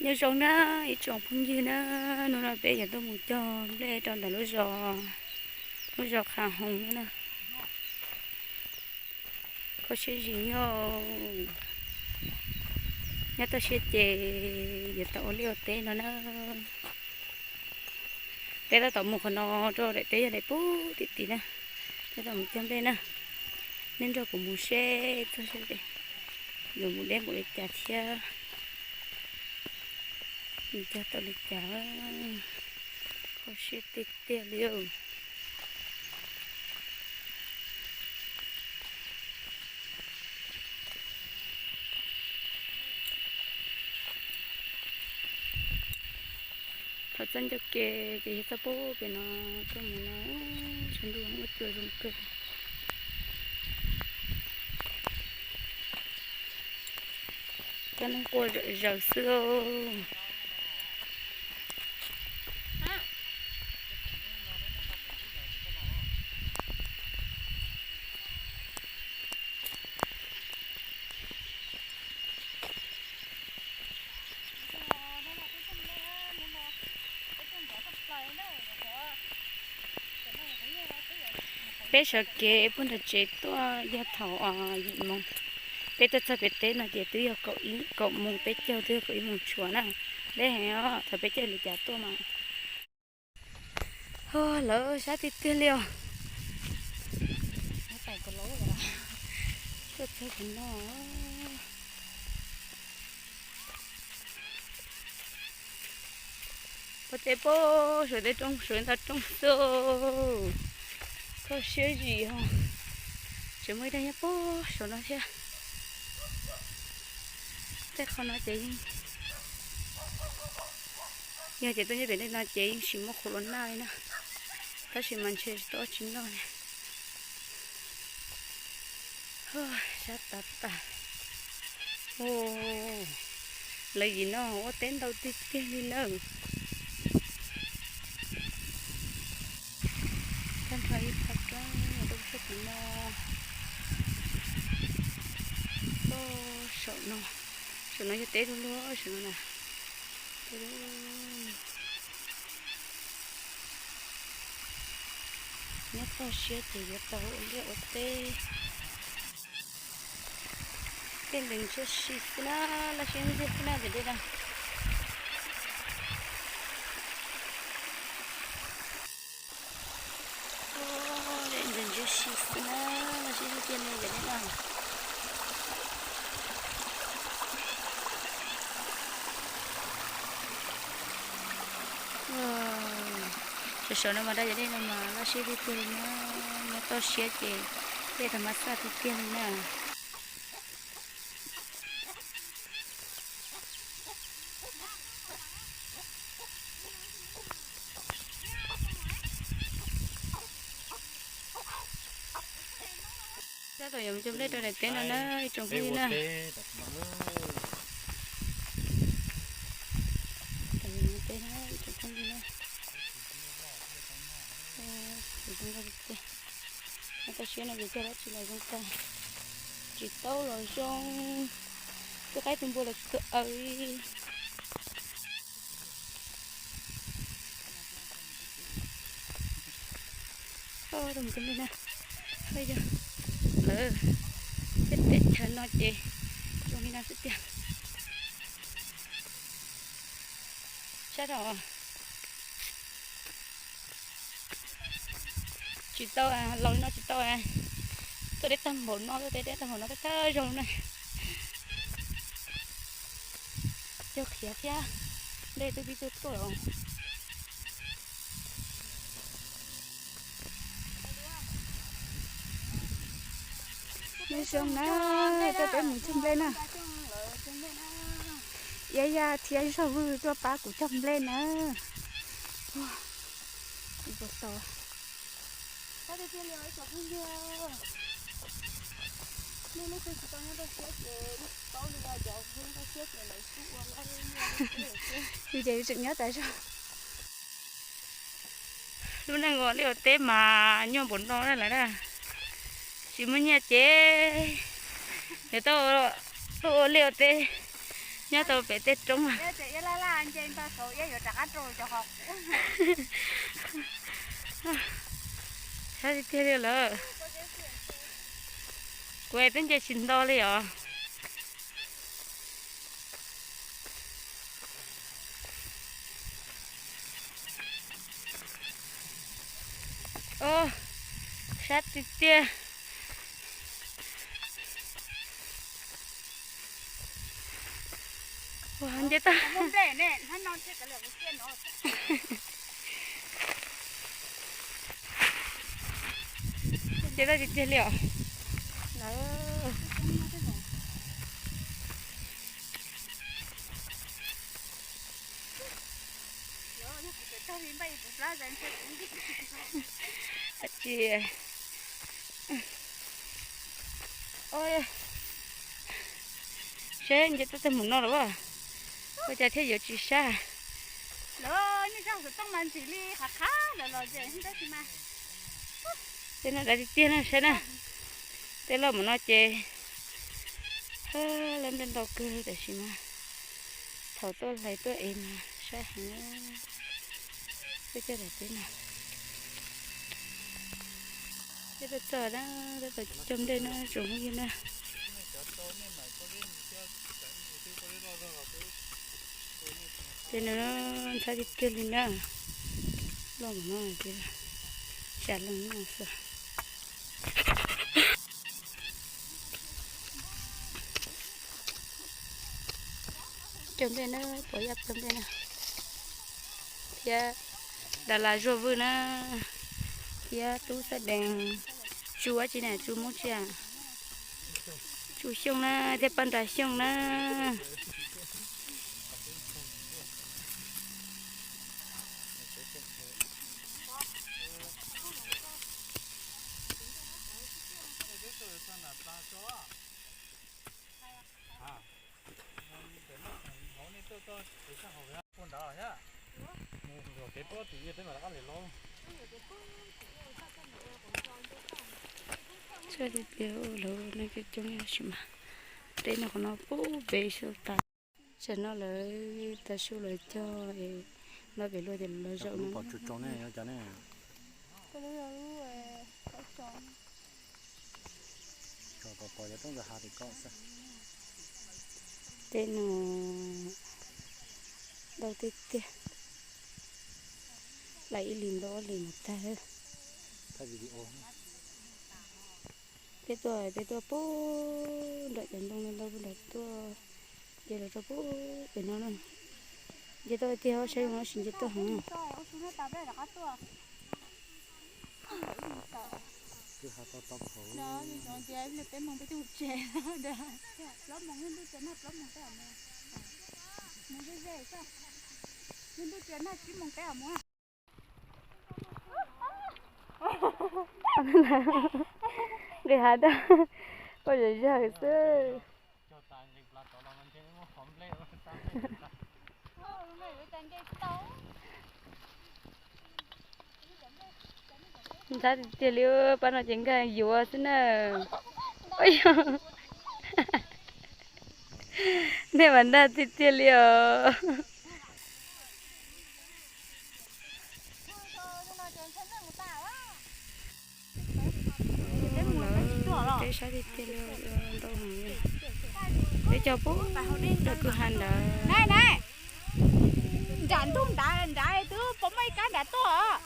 Nyob zoo na ib tsoom phooj ywg na, hnub no peb yuav tuaj mus cog nplej rau ntawm lub zos, lub zos Qha Hoos no na. Kho siab zis nyob, nyob toj siab ces yuav tau ua liaj ua teb no na. Peb tab tom mus qhov no rau daim teb yog daim pub tim tim na. Peb tab tom mus cog nplej na. Nej nrog kuv mus seb txog seb yuav mus deb npaum li cas thiab, mus cog tau li cas. Kho siab tiag tiag li. Thaum txoj ncauj ke ces yog txoj pub pem no tuaj mus no, tshav ntuj ua cua zoo kawg. Cov neeg quaj zom zaws xwb. Peb sawv kev puag nram tsev tuaj yog thaum yim moos. Peb tuaj txog pem teb no ces twb yog kaum moos peb caug, twb yog kaum ib moos tshuav na. Deb heev os, thaum peb caug li cas tuaj mas. Lawv sab tiag tiag li os. Tuaj txog pem no. Pov teb pab suav teb roob suav ntau roob xwb. Kho siab zis os. Tseem muaj ib daim nyob pab saum no thiab. Tej qhov no ces yeej, yog tias tuaj nyob pem tej no ces yeej tsis muaj qhua lua noj li na. Tab sis mas ntshe tsis tau tsis noj li. Sab tav tas. Lawv yim no ua teb ntau tiag tiag li na. Tag nrho ib qho roob rau sab tim no. Saum no, saum no yog teb luaj luaj saum no na. Nyob toj siab ces yuav tau ua liaj ua teb. Tej ntses ntshiab si xwb na, laj siab ntxiag xwb na cov dej no. Ntses ntshiab si xwb na, laj siab ntxiag tiag li cov dej no. Saum saum no mas dab cov dej no mas laj siab tiag tiag li na, nyob toj siab ces dej tag mas xaj tiag tiag li na. Tab tom yuav mus cog nplej rau daim teb no na ib tsoom phooj ywg na. Teb na ib tsoom phooj ywg na. Zoo nkauj tiag tiag. Nyob toj siab no ces cog dab tsi los zoo tag. Tsis taub los zoo, tus qaib tus npua los tsis tuaj aws li. Tus mus cog nplej na, yog lawv tej teb chaws no ces zoo li no xwb tiag. Sab rau tsis tau, laus li no tsis tau. Tuaj deb tag npaum no, tuaj deb tag npaum no, thawj thawj zaug na. Cog khiav thiab, dej twb pib tuaj tuaj los. Nyob zoo na, tuaj peb mus cog nplej na. Yav yaj thiab Zog Vwj tuaj pab kuv cog nplej na. Ua tau. Yus ces yus tseem nyob tas zog. Lub neej ua liaj ua teb mas nyuaj npaum no na lawm na. Tsis muaj nyiaj ces yuav tau tuaj ua liaj ua teb. Nyob tau pem tej roob. Sab tiag tiag li lawm. Kuv twb nce tsis nto li os. Sab tiag tiag. Ua nce tau. Nce tau tiag tiag li os. Tsis, seb nce tau tej mus no los as, ua cas thiaj yuav tsis sab. Tej no dav tiag tiag no saib na. Tej loj mus no ces lab nplej ntau kawg li tab sis mas thaum tuaj hlais tuaj ev mas sab heev. Peb coj daim teb no, peb tuaj txog na, peb tuaj cog nplej na tsoom phooj ywg na. Tej no ntxhab tiag tiag li na, loj mus no ces xya leej no xwb. Cog nplej na, pom yaj cog nplej na, thiab Das Las Zuag Vwj na, thiab Tub Xab Dees, Tsu dab tsi na, Tsu Moob tsi, Tsu Xyooj na, thiab Paj Nra Xyooj na. Txhaj tiag tiag, lawv neeg coob coob tab sis mas teb no qhov no pub pem xwb tas. Tam no lawv tav su lawv cog es npaj pem luaj tias lawv zaum no. Teb no ntau tiag tiag, hlais ib hlis ntau ob hlis mus tag lawm. Peb tuaj, peb tuaj pub nram cov ntoo no ntau nram tuaj, nce los rau pub pem no na. Nce tuaj tiag, saib zoo no tsis nce tuaj heev. Nqis hav daj, koj zam zawg xwb. Ntxhab tiag tiag li, pab no ces nkag yuav xwb na. Nej mas nrag tiag tiag li os. Teb sab tiag tiag li, ntau heev li. Peb cog pub nram kwj ha ntawd. Nram ntug nrad, nrad twb puas muaj ib kab nrad tuaj?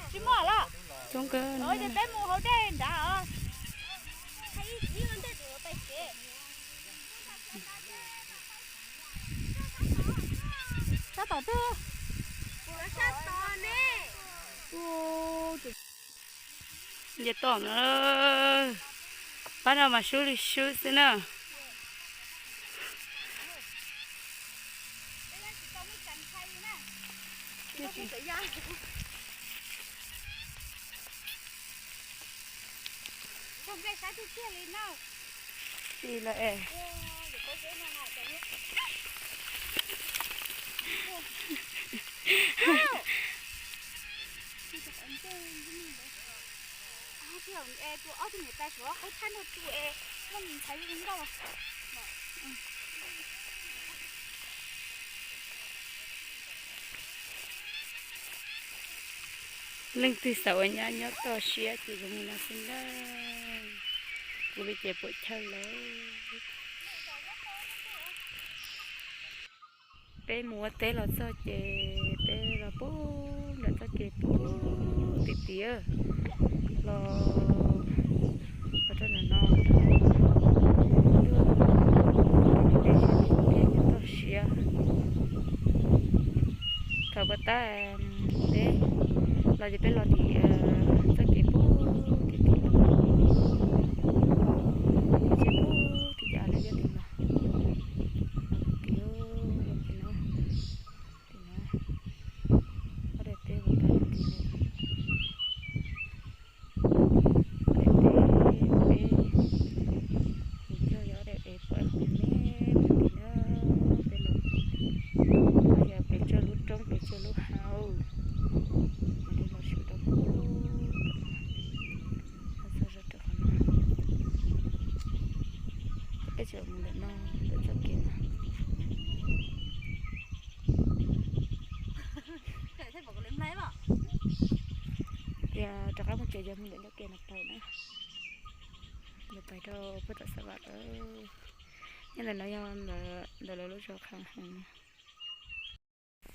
Tsis muaj lawm. Coob kawg. Ces peb mus hauv dej nrad os. Sab tom twg? Nce tom no, pab no mas sub li sub xwb na. Tsis lawm es. Leej twg xav ua nyab nyob toj siab ces zoo li no xwb ntag. Kuv li ces puam chawj lawm. Peb mus ua teb los txog ces peb los pub nram txoj kev pub tim tid los, los rau nram no, nyob toj siab. Thaum puas tab peb los ces peb los tim txoj kev pub tim tid los, ces pub tim cov av liab liab tim no, tim, tim no, tim no, ob daim teb puas tab tim no. Daim teb peb mus cog yog ob daim es pom qhov me me tim no, peb los, yog pes tsawg lub roob pes tsawg lub hau, los su rau, txog rau qhov no, peb tseem mus ntawm no, ntawm txoj kev no. Yog rov qab mus tsev yog mus ntawm ncauj ke no pais na, yog pais rau puag tom Xav Vam lawm. Nyob ntawm no yog ntawm lawv lub zos Qhab Heev.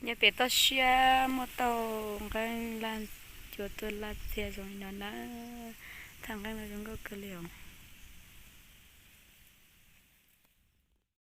Nyob pem toj siab muaj tauj nqeeb laj, cua tuaj laj txiag zoo li no na. Thaj nqeeb no zoo nkauj kawg li os.